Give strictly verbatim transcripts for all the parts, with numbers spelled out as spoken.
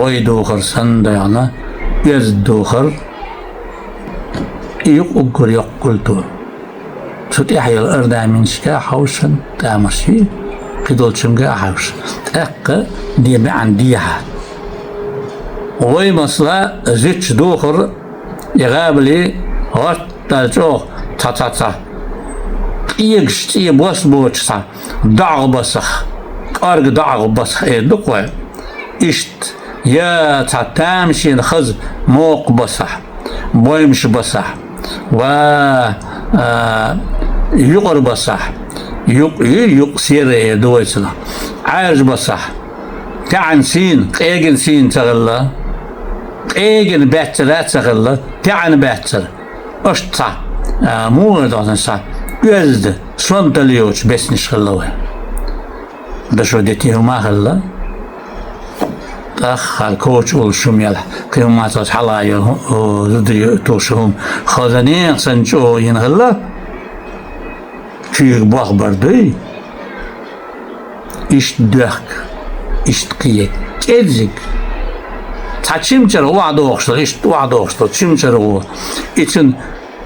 Вай духар санна дайгӀана, оьзда духар, и юкъ уггар йоккха гулто. Цу тӀехь йолу орнаменчашка а хьовшан, тӀамаш йий, кхидолчуьнга а хьовшан. ТӀаккха де маьӀна дехьа. Вай, масала, зуьтча духар, и гӀабали гӀоттар чӀогӀа ца-ца-ца. Къегаш цӀе бос боцуш цхьа доӀагӀа басах, кӀорга доӀагӀа басах эр ду-кх вай. Иштта я цхьа тамашийна хаза мокха басахь, боймаш басахь, ва, а, юкъара басахь, юкъ ю, юкъ серра эр ду вай цунах, Ӏаьржа басахь, таьӀна сийна, къегина сийна ца хилла, къегина баьццара а ца хилла, таьӀна баьццара. Аша цхьа, а, муха эр ду хьуна, цхьа оьзда, сонталла йоцу беснаш хилла вай. Дашо де те хӀума а хилла. ТӀаккха хӀара коча уллуш хӀума елахь, кхин хӀума ца хьала йо, о, зуда йо, туша хӀума. Хазанех санна чӀогӀа йина хилла. Куьйга бохбар дуй? Иштта доьхка, иштта кхета. КӀеззиг. Цхьа чимчара охьадохуш дара, иштта охьадохуш дара, чимчара гӀо. И цуьнан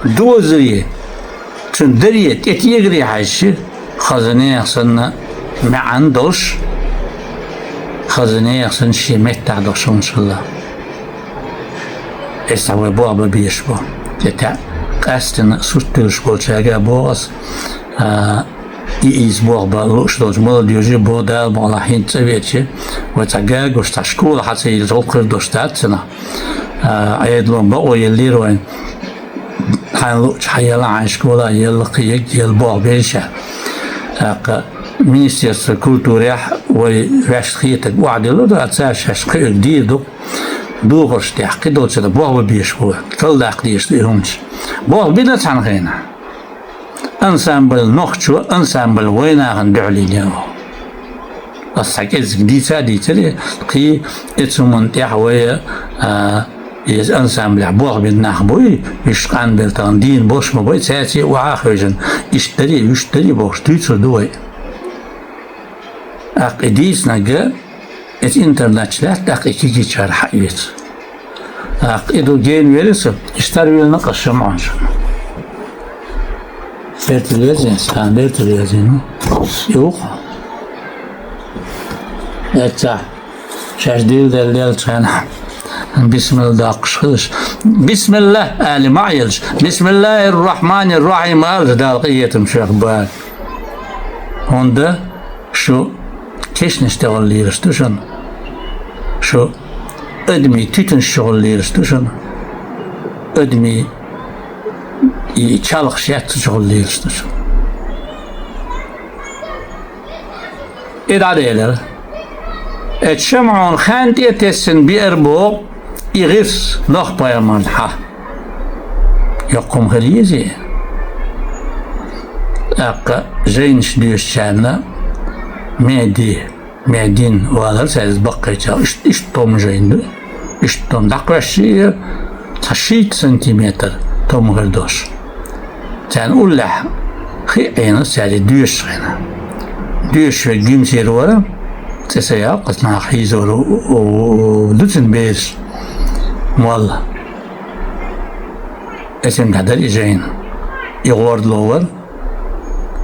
дозаре, цуьнан даре, тӀетегаре хьаьжча, хазанех санна маьӀна долуш, хазанех санна шен меттахь долуш хӀуманаш хилла. Эс цхьа вай бохба безаш бу. ТӀетаьӀ къаьстина сурт туьллуш болчаьрга а боху ас, а, и иза бохба лууш долчу молодёжи боху, Дала мукъалахь, хӀинца цӀа веача, вай цхьа гагуш, цхьа школа хьан ца йиллича, гӀуллакх хир долуш дац цунах. А, Ӏедало бакъо еллера вайн. Хьайн луучу хьан елла, хьайн школа елла, кхиъ елла боху беза ша. ТӀаккха Министерство культурехь вай ваьшна хетарг охьадиллира, а цара шаьш кхуьург дийр ду. Духарш тӀехь кхидолчара бохба безаш бу, калдаккха дезаш ду и хӀуманаш. Бохба бина цхьана хенахь. Ансамбль нохчо, ансамбль вайнахана дуьхьал йина ю. Ас цхьа кӀеззиг дийца а дийцира, кхин а оцу хӀуманна тӀехь вай, а, иза ансамблехь бохбина нах буй, уьш къанбелла тахана дийна болуш ма бай, цаьрца а охьа а хевшина, иштта дарий, уьш дарий бохуш дуьйцур ду вай. ТӀаккха и дийцинарг а, иза интернетчу лаьтта тӀаккха и кегийчара хьаэца. ТӀаккха и ду гена вели со, и старвелла-кх ас, ШамӀон, шуна. Бертал везина, сан бертал везина. Юха. Эццахь, шаьш дийла делла деллачу хенахь, бисмилла доккхуш хилаш. Бисмилла али ма а елаш. Бисмиллахир-рахманир-рахим алаш, Далла къинхетам шух бара. ХӀунда шу кешнаш тӀехула лелаш ду шуна. Шу адамийн туьтанаш чухула лелаш ду шуна. Адамийн и чалхаш яц, цу чухула лелаш ду шуна. И дӀаделира. Эцу ШамӀон ханна тӀе а тесна биар боху, и гӀирс Нохь-пайхамарна хьан. Йоккха хӀума хила еза и. ТӀаккха жайнаш доьшучарна меди, медин валар цаьрца баккхийча, иштта, иштта томма жайна ду. Иштта томма дӀакхоьссича, цхьа шийтта сантиметр томма хир долуш. Царна уллехь хи а Ӏийна, цаьрца доьшуш хьийна. Доьшуш верг Гимсера вара, цӀе ца яьккхина, нах хьийзор у, у, у, ду цуьнан бераш. Молла. Эцамехь дара и жайна. И гӀордало вара.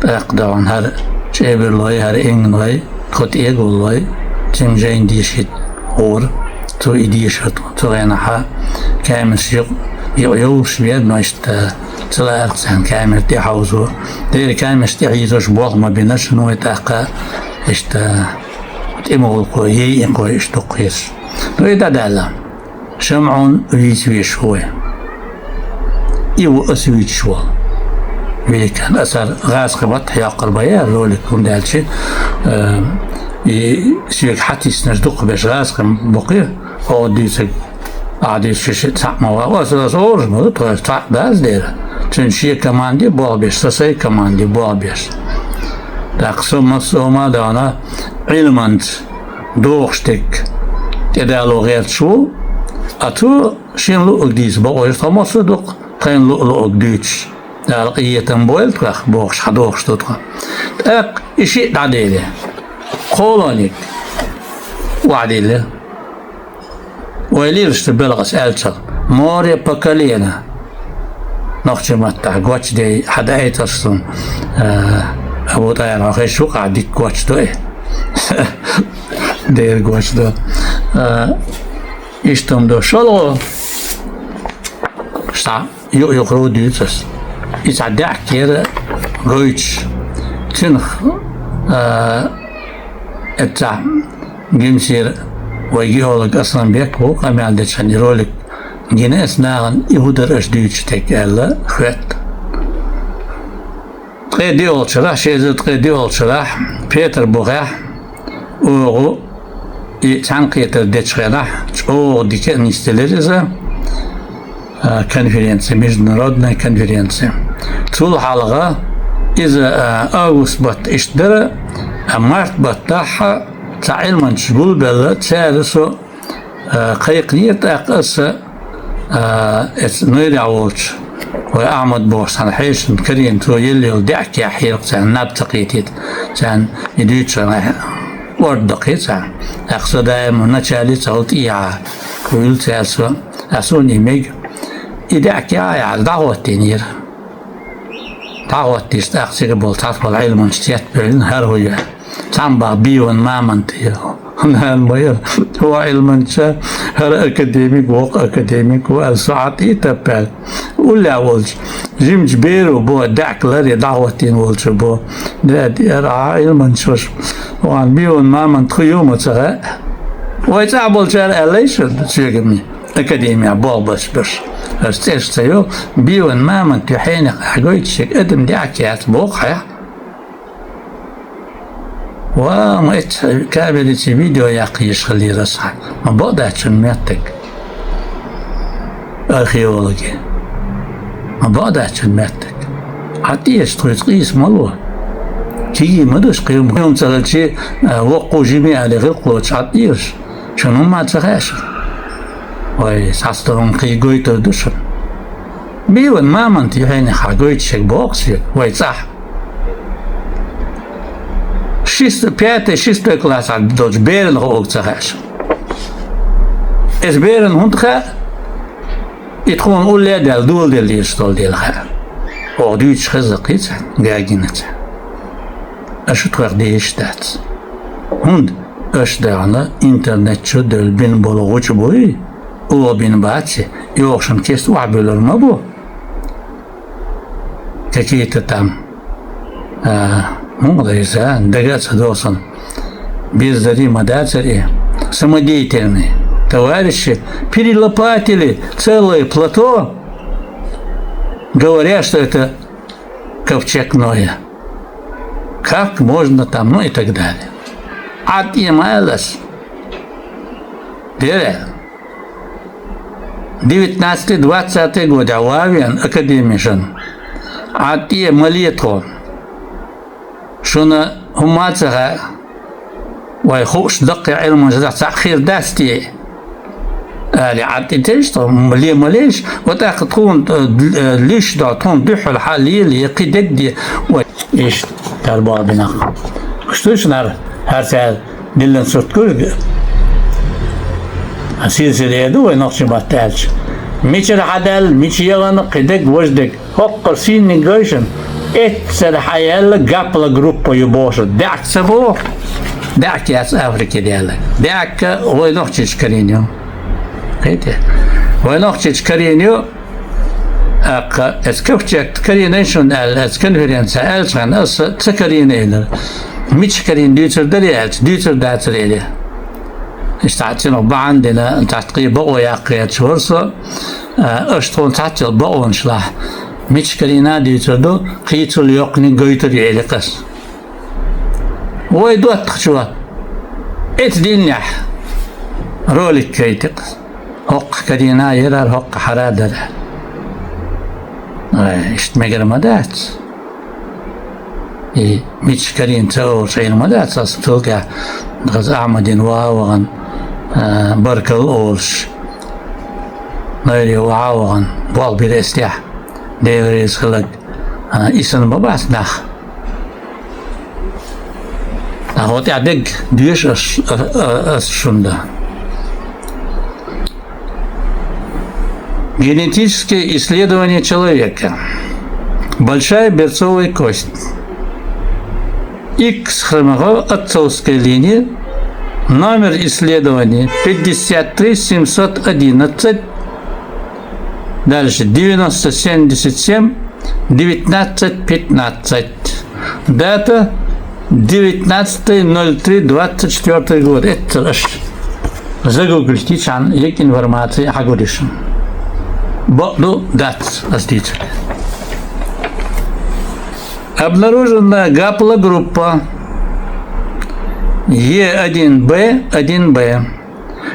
ТӀаккха дахана хӀара чӀебарлой, хӀара инганлой, тхо тӀегуллой, цуьнан жайна дешийта гӀора, цо и дешара тхо. Цу хенахь камераш юкъ-, юкъа йовлуш вера, но иштта ца лаьара-кх царна камера тӀехьовзо. Дера камераш тӀехьийзош болх ма бина, шуна вай тӀаккха иштта тӀеман гӀуллакхой, яйинкхой иштта дукха хезаш. Но и дӀадаьлла. ШамӀон вийца везаш ву вай. И ву аса вуьйцуш волу великан. Аса гӀазкхийн баттахь йоккхур бан яра ролик, хӀунда аьлча, э, и соьга хьатиснарш дукхахберш гӀазкхийн бу-кх, оха дуьйцург, ахьа дуьйцуш шиъ цхьаъ ма ваха. Аса, аса оружа ма ду тхо, цхьаъ дац дера. Цуьнан шен команди болх беш, сан сайн команди болх беш. ТӀаккха со массо а хӀума а дахана, Ӏилманца дохуш дерг тӀедало гӀерташ ву, а цо шен луъург дийца бакъо ю, тхо массо а ду-кх тхайна луъу-луъург дуьйцуш. Дала къинхетам бойла тхох бохуш, хьадохуш ду тхо. ТӀаккха и шиъ дӀаделира. Кхолониг охьадиллира. Вай лелаш да белгӀас аьлча, море по колено. Нохчийн маттахь гочдой хьадаийтарш сона, а, Абу ТӀайхьар, хьо хезаш ву-кх ахь дика гочдой. Дера гочдо. А, иштта хӀума ду. ШолгӀа, ша, юкъ-юкъара дуьйцу ас. И цхьа даьӀахк яра гойтуш. Цунах, а, эццахь гимсира вай геолог Асланбек ву, къамел дечу хенахь ролик гина ас нахана, и хӀун дара аша дуьйцуш дерг аьлла, хоьтту. Ткъе диъолчарахь, ши эзар ткъе диъолчарахь, Петарбухехь, оха и цхьаьнакхетар дечу хенахь, чӀогӀа дика а нисделира иза, а, конференция, международная конференция. Цул хьалха иза, а, август баттахь иштта дара, а, март баттахь цхьа Ӏилманчаш гулбелла, цара со а, кхайкхинера тӀаккха аса, а, эцу нуьйрехь волчу, вай Ахьмад бохуш цхьана хьешана карийна, цо елла йолу даьӀахк яхьийра-кх царна, наб ца кхетийта, царна и дуьйцучу хенахь ордакхий царна. ТӀаккха со даима начале ца хилла тӀехьа вуьйла цара со, а, суна и мега. И даьӀахк яхьа яхьа дӀахӀоттийнера. ДӀахӀоттийча тӀаккха цига болу цхьацца болу Ӏилманчаш цецбевллина, хӀара хӀун ю? Цхьамма боху бийван мамонт ю. ХӀунда аьлла ма яра, хӀора Ӏилманча, хӀара академик, воккха академик ву аьлла, со Ӏад и таппаьлла. Уллехь волчу жимачу беро боху, даьӀахк ларъе дӀахӀоттийна волчо боху. Де, де, хӀара ахьа Ӏилманчаш, ван бийван мамонт хӀун ю ма ца хаьа. Вай цӀахь болчара аьлла шу соьгахь, академехь болх беш берш. Ас цӀераш ца йо, бийван мамонт ю хьенех ахь гойтуш ерг, адам даьӀахк яц боху хьан. Ва, ма эццахь камерица видео яккха езаш хилира аса. Ма бакъ дац шуна меттиг. Археологи. Ма бакъ дац шуна меттиг. Ӏад эца тхоьца къийса ма ло. Кегий ма ду шу, кхин хӀума ца хилча, а, воккхо жима ю аьлла гӀиллакх лоцуш Ӏад эца шу. Шуна хӀумма ца хаьа шуна. Вай, цхьацдолу хӀума кхин гойтур ду шуна. Бийван мамонт ю хьенех ахь гойтуш ерг боху соьга, вай цӀахь. Шист-, пятый, шестой классехь долчу берана хӀун ю ца хаьа шуна. Иза берана хӀунда хаьа? И тхуна улле а даьлла, доладелла лелаш долу дела хаьа. Оха дуьйцуш хеза-кх царна, гагина царна. Аша тхох дезаш дац. ХӀунда аша даьхна интернет чу девлла бина болу гӀучу буй? Оха бина бац и, и оха шуна кеста охьабуьллур ма бу. Какие-то там, а, хӀун ду иза, дага а ца догӀу суна. Бездари ма дацара и. Самодеятельные товарищи перелопатили целое плато, говоря, что это ковчег Ноя. Как можно там, ну и так далее. Ӏад и ма аьлла ас. Дера. Девятнадцатый, двадцатый годехь ван вен академешна. Ӏад и ма ле тхо. Шуна хӀумма а ца хаьа, вай хууш даккхий Ӏилманчаш дахь цхьаъ хир дац те? Али Ӏад и тешаш тхо, ле ма леш, ва тӀаккха тхуна, э, луьйш до, тхуна дуьхьал хьан лела, я кхин дегде, вай. Иштта, тар боху бинах. Уьш ду шуна хӀара, хӀара цара диллина сурт гург. Сирсиле ду вай нохчийн матта аьлча. Мичара хьадаьлла, мича яхана, кхин дег, важа дег. ХӀокхуьра сийниг гайшина, эццара хьаяьлла гаплогруппа ю бохуш, даьӀахк ца боху, даьӀахк яц Африке даьлла. ДаьӀахк вай нохчича карийна ю. Кхетий? Вай нохчича карийна ю, тӀаккха эцу ковчегах карийна шуна аьлла, эцу конференцехь аьллачхьана аса ца карийна элира. Мича карийна дуьйцур дарий аьлча, дуьйцур дацара элира. Иштта цунах бахьана дина, цхьаьна кхин бакъо яккха гӀерташ вара со, а, аша тхуна цхьаццайолу бакъонаш лахь. Мича карийна дуьйцур ду, кхин цул йоккханиг гойтур ю элира аса. Вай доттагӀчо эцу дийнахь ролик гайтира аса. ХӀокхахь карийна яра, хӀокхахь хӀара дара. Ай, иштта мегар ма дац. И мича карийна ца олуш Ӏийр ма дац аса, цул тӀаьхьа хаза Ахьмадин ваха а вахана, а, баркалла олуш, Найре ваха а вахана, болх бира эцу тӀехь, Дела реза хиларг, а, и санна ма бац нах. ТӀаккха тӀаьхьа дерг доьшу ас, а, а, ас шуна дан. Генетическое исследование человека. Большая берцовая кость. Икс хромосома отцовской линии. Номер исследования пятьдесят три семьсот одиннадцать. Дальше девяносто семьдесят семь, девятнадцать пятнадцать. Дата девятнадцатое ноль три двадцать четвёртый год. Это аж загуглите, цхьан ек информаци хьагуриш. Бо-, ну, дац, ас дийцар. Обнаружена гаплогруппа Е один Б один Б.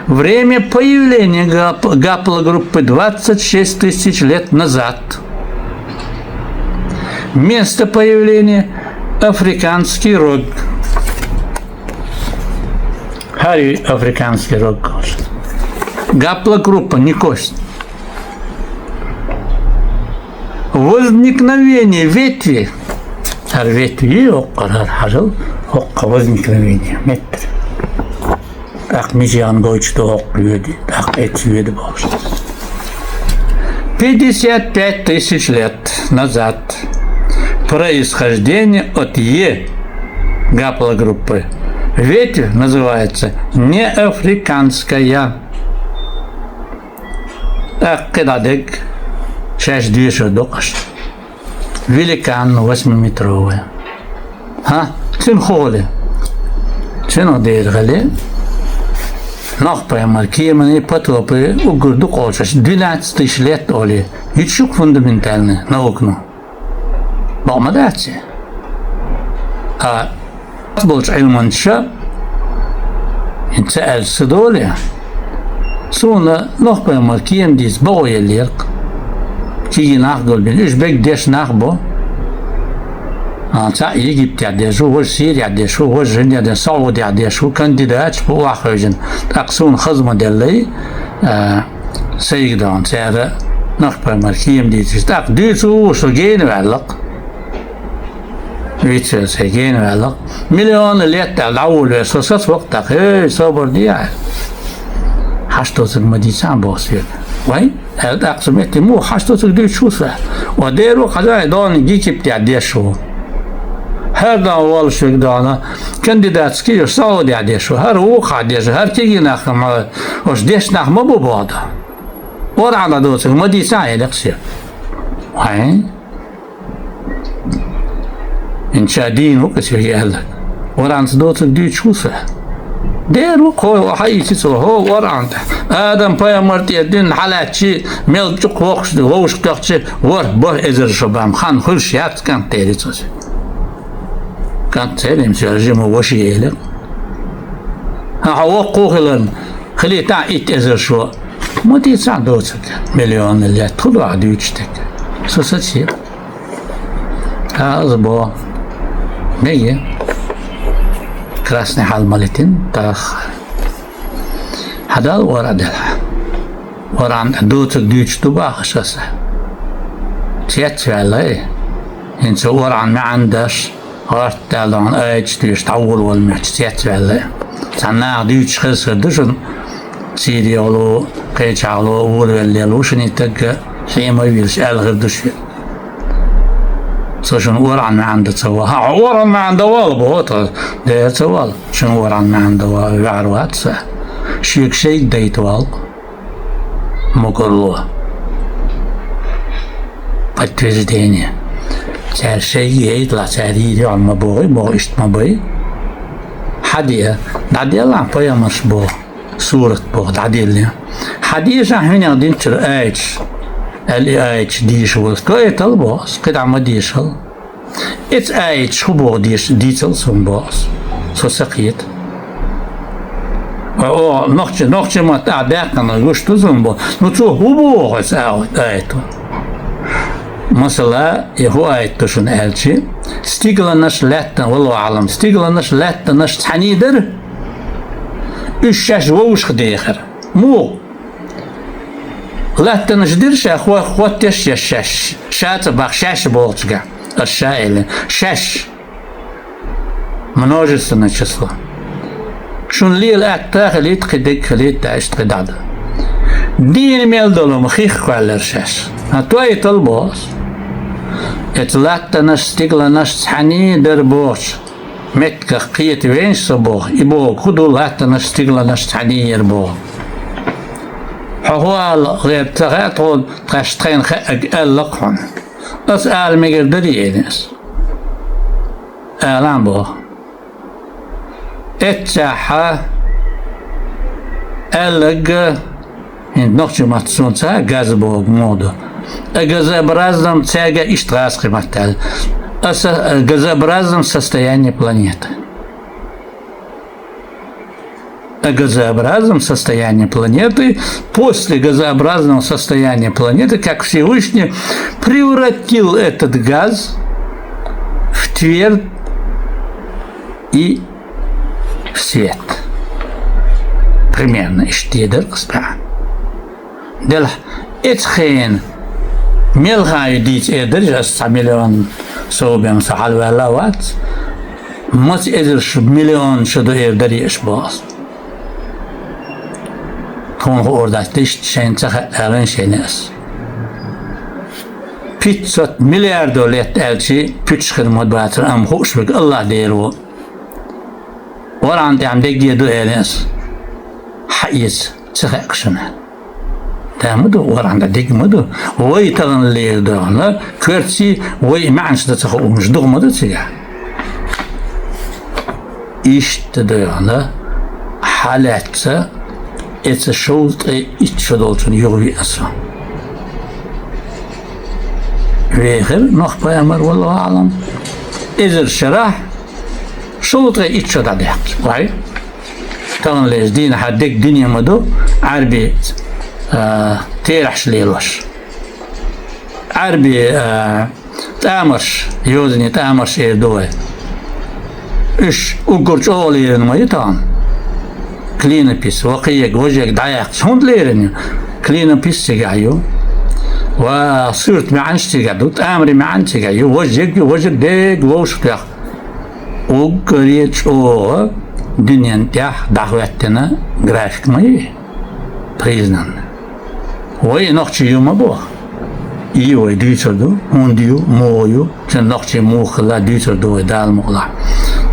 Время появления гап-, гаплогруппы двадцать шесть тысяч лет назад. Место появления — африканский рог. Хари африканский рог. Гаплогруппа, не кость. Возникновение ветви. Хар ветви, хӀокхар, хӀар хьажал, хӀокха возникновение, меттар. ТӀаккха мича ян гойчу доху хӀокха йоьду, тӀаккха эцу йоьду бохуш. Пятьдесят пять тысяч лет назад. Происхождение от Е гаплогруппы. Ветвь называется неафриканская. ТӀаккха кхидӀа дерг шаьш доьшур ду-кх аш. Великан восьмиметровый. ХӀа? Цуьнан хӀун хили? Цуьнан дера хили. Нох-пайхамар кеманийн, потопийн уггар дукха олуш аш, двенадцать тысяч лет олий. Юьтуш ю-кх фундаментальный наукано? Бакъ ма дац и? А болчу Ӏилманчаша, хӀинца аьлча ца долий, суна Нох-пайхамар кема дийца бакъо еллера-кх. Кегий нах гулбина, уьш берриг дешна нах бу. А, цхьаъ Египтехь деш ву, важа Сирехь деш ву, важа хӀуьннехь деш, СаӀудехь деш ву, кандидаташ бу охьахевшина. ТӀаккха суна хаза ма деллий, а, сайга догӀна, цара Нох-пайхамар кема дийцича, тӀаккха дуьйцу ву со гена ваьлла-кх. Вицвер сайн гена ваьлла-кх. Миллион лет аьлла дӀаволавелла со саца вакхтах. Эй, собар де аьлла. Хьашт доцург ма дийцахьа боху соьга. Вай? Аьлла тӀаккха цу метте муха хьашт доцург дуьйцуш ву со? Ва дера ву хьажахь, догӀна Египтехь деш ву. ХӀара догӀна воллушверг догӀна кандидатский йолуш СаӀудехь деш ву. ХӀара вукхахь деш ву. ХӀара кегий нах ма, уьш дешна нах ма бу боху. КъорӀан тӀехь доцург ма дийцахьа элира-кх соьга. Вай? ХӀинца дийна ву-кх аса вега аьлла. КъорӀанца доцург дуьйцуш ву сан. Дера ву-кх, хӀо, хьаийци цо, хӀо, КъорӀан тӀехь. Адам-пайхамар тӀера дуьйна хьалаьцчи, мел чӀукху вовшах-, вовшахтоьхчи, ворхӀ-бархӀ эзар шо бан хан хуьлуш яц кӀант, элира цо. КӀант ца элира, жима ваша элира. ХӀан, хьо воккха хиларна, хилийтахьа итт эзар шо. Ма дийцахьа доцург, миллион лет, хӀун ду ахь дуьйцуш дерг? Со сацийра. Аса боху. Мега. Красный хьал ма летина, таххара. Хьадала КъорӀа делахь. КъорӀан доцург дуьйцуш ду боху аса. Цецваьлла и. ХӀинца КъорӀан маьӀна деш, гӀортта даьлла догӀна аяташ дуьйцуш дӀаволавала моьттуш цецваьлла и. Цхьана наха дуьйцуш хезар ду шуна, Сирехула, кхечахьахула, уравелла лела ву шуна и таг, хьема а вилча, аьлла хир ду шуна. Со шуна КъорӀан маьӀна дан ца вала. ХӀан, хьо КъорӀан маьӀна дан вала боху тхо? Дера ца вала. Шуна КъорӀан маьӀна дан вала, ваьхьар вац сан. Шега шайга дайта вала-кх. Мукъарло. Подтверждение. Цара шайга яйталахь, цара йийр ю хьуна ма бохий, боху, иштта ма бай. Хьадеа, дӀаделахь пайхамарш боху, сурат боху, дӀаделле. Хьадеша хьуьнех динчуьра аяташ, аьлла и аяташ дийша вара. Кхетал боху ас, кхидӀа ма дешал. Эца аяташ хӀун боху деш-, дийцал суна боху ас. Со ца кхета. Ва, о, нохчи, нохчи ма тӀехь даьккхина гуш ду суна боху. Ну, цо хӀун боху эца а-, аято? Масала, и хӀун аят ду шуна аьлчи, стигланаш лаьттан, валлахӀу аӀлам, стигланаш лаьттанаш цхьаьний дара, уьш шаьш вовшах дехара. Муха? Лаьттанаш дира ша, хо-, хоттеш я шаьш. Ша ца бах, шаьш бохучуга. Ас ша элира. Шаьш. Множественное число. Шуна лела атта хилийта, кхин дерг хилийта, иштта кхин дӀа ду. Дийна мел долу ма хих кхоьллира шаьш. Ан тойтал боху ас. Эцу латтанаш, стигланаш цхьаьний дара бохучу меттигах кхета вейша со боху. И боху, хӀун ду латтанаш, стигланаш цхьаьний яра боху. Хьо хӀун ала гӀерта ца хаьа тхуна, тхаьш тхайна хаьа аьлла-кх хьуна. Ас ала мегар дарий, элира ас. Алан боху. Эццехьа аьлларг, хӀинца нохчийн матта суна ца газ боху муха ду. О газообразном, цаьрга иштта гӀазкхийн матта аьлла. О со-, газообразном состоянии планеты. О газообразном состоянии планеты, после газообразного состояния планеты, как Всевышний превратил этот газ в твердь и в свет. Примерно иштта дара кхузахь. Делахь, эцу хенахь мел хан ю дийца эр дара ас, цхьа миллион сов бен со хьалаваьлла а вац. Маца эзар шу миллион шу ду эр дарий аш боху ас. Тхуна хуур дац, иштта шайна ца хаьа, алан шайна ас. Пятьсот миллиардов лет аьлчи, пуьташ хир ма бацара, амма хууш верг Аллах Дела ву. ВорхӀанна тӀехь дегге ду, элира ас. Хьаэца, ца хаьа шуна. Да ма ду, ворхӀанна дегга ма ду. Вай тахана лер дохна, коьртаций вай маьӀнаш дан ца хуумаш духа ма ду цигахь. Иштта дойгӀна, хьалаьцна, эца шовзткъе итт шо долчун юха веана со. Вехира Нохь пайхамар, валлаху аӀлам, эзар шарахь шовзткъе итт шо дӀадаьккхича. Вай, тахана леза дийнахьа дерг дуьне ма ду, Ӏарби, а, терахьаш лелош. Ӏарби, а, тӀамарш, йозанийн тӀамарш эр ду вай. Уьш уггар чӀогӀа лерина ма ю тахана. Клинопись, ва кхиерг, важерг дӀаяьккхича, хӀунда лерина ю? Клинопись цигахь ю. Ва суьрта маьӀнаш цигахь ду, тӀамарийн маьӀна цигахь ю, важерг ю, важерг дерг вовшахтоьхна. Уггаре чӀогӀа дуьнен тӀехь дӀахӀоьттина график ма ю и. Признан. Вай нохчий ю ма боху. И вай дуьйцур ду, хӀунда ю, муха ю, цуьнан нохчий муха хилла дуьйцур ду вай, Дала мукъалахь.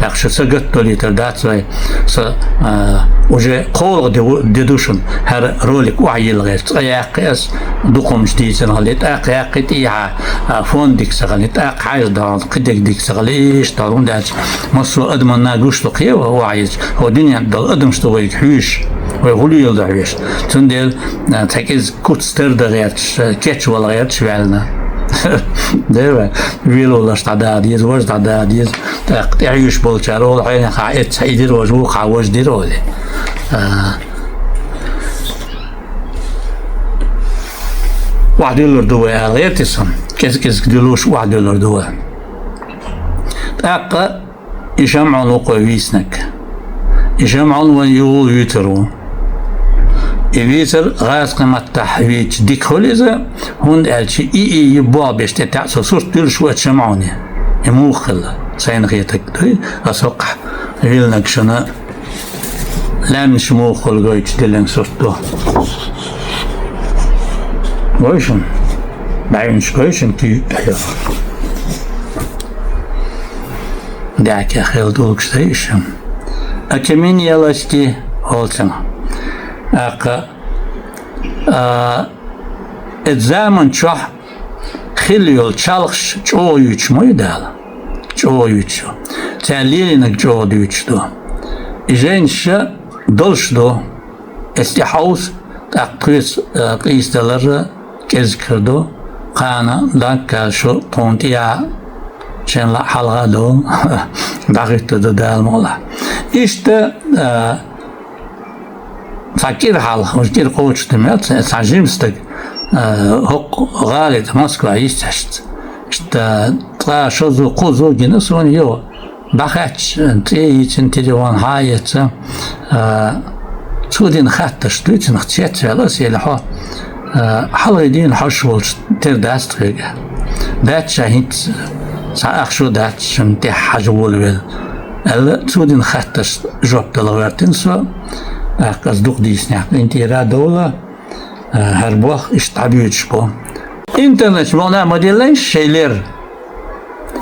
ТӀаккха шу са гатта долийтар дац вай, са, а, уже кхоалгӀа де ву-, де ду шуна, хӀара ролик охьайилла гӀерта. Цкъа яьккхи ас, дукха хӀуманаш дийцина хилла, тӀаккха яьккхи тӀехьа, а, фон дика ца хилла, тӀаккха хьаьжа догӀу, кхидерг дика ца хилла, иштта догӀу, хӀунда аьлча массо а адаман нагуш ду кхева охьаийцича, хӀо дуьнен долу адамаш ду вайга хьоьжуш, вай хӀун леладо хьоьжуш. Цундела, а, цхьа кӀезиг куц тера дан гӀерташ, кечвала гӀерташ ваьлла. Дера, велаваларш дӀадала деза, важа дӀадала деза, тӀаккха тӀехьуьйш болчара олу хьенеха эцца хьан и дира важа, вукху хьан важа дира олий. А, охьадуьллур ду вай ала гӀерти сан, кӀезиг-кӀезиг дуьллуш охьадуьллур ду вай. ТӀаккха и ШамӀон ву кхо вийцинарг. И ШамӀон вайн юха вуьйцур ву. И вийцар гӀазкхийн маттахь вийцича дика хуьлу иза, хӀунда аьлча и, и, и болх беш тӀе таьӀ со сурт дуьллуш ву оцу ШамӀоне. И муха хилла, сайна хетарг дуй, аса хӀокхахь виллинарг шуна лаьмнаш муха хуьлу гойтуш диллина сурт ду. Гой шуна, бӀаьвнаш гой шуна, куьйга тӀехь. Даьхкех хилла тӀулгаш дай иша. Окаменелости олу цунах. ТӀаккха, а, и заман чохь хилла йолу чалхаш чӀогӀа юьйцуш ма ю Дала. ЧӀогӀа юьйцуш ю. Цара лелийнарг чӀогӀа дуьйцуш ду. И жайнаш долуш ду. Эс тӀе хьовса, тӀаккха тхоьца, а, къийсадалар кӀезиг хир ду, кхана дӀаккха шу тхуна тӀехьа шен лаьа хьалха а ду, дӀахӀуьттур ду Дала мукъалахь. Иштта, а, цхьа кӀира хьалха, уьш кӀира кхочушдан мел, цхьа, цхьа жима стаг, а, хӀокху гӀали тӀе Москва йистешца. Иштта ткъа шозза, кхузза гина суна йо. ДӀахаьттича, цӀе йийцина, телефон хьа а эцна, а, цо дина хаттарш дуьйцу, нах цецваьлла ас, элира хьо, а, хьалхе дийна хьожуш волчу тера дац тхоьга. Дац ша хӀинца, цхьа ах шо дац шуна тӀехь хьажа волавелла, аьлла, цо дина хаттарш жоп дала гӀоьртина со, тӀаккха ас дукха дийцинехь къинтӀера а довла, ХӀара бохк иштта дӀабоьдуш бу. Интернеташ мукъана ма диллинаш шоай лер.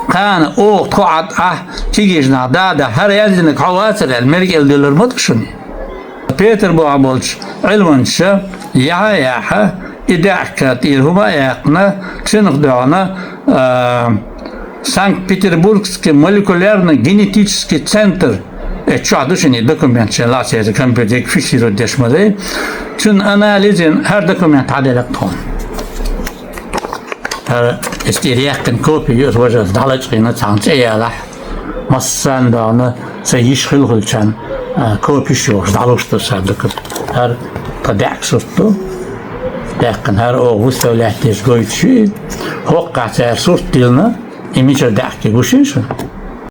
Кхана оха тхо Ӏад Ӏа, кегийча наха да-да, хӀара яздинарг хьо вацар аьлла, мел кӀел диллар ма ду шуна. Петарбухе болча Ӏилманчаша яхьа а яьхьа, и даьӀахка тӀера хӀума а яьккхина, цунах доагӀа, а, Санкт-Петербургский молекулярно-генетический центр, э, чохь ду шуна и документ, шен лаца еза компьютере фиксировать деш ма дай. Цуьнан анализина хӀара документ хьаделла тхуна. ХӀара, эс тӀера яьккхина копи ю, аса важа аса дӀалачкъийна цхьана цӀе ялахь. Массарна а доагӀа, сан йиш хила хуьлучарна, а, копиш йохуш, дӀалуш ду сан дукха. ХӀара тхан даьӀахка сурт ду. Даьккхина хӀара оха выставлять деш гойтуш ю. ХӀокхахь цара сурт диллина, и мичара даьӀахка гуш ю шуна?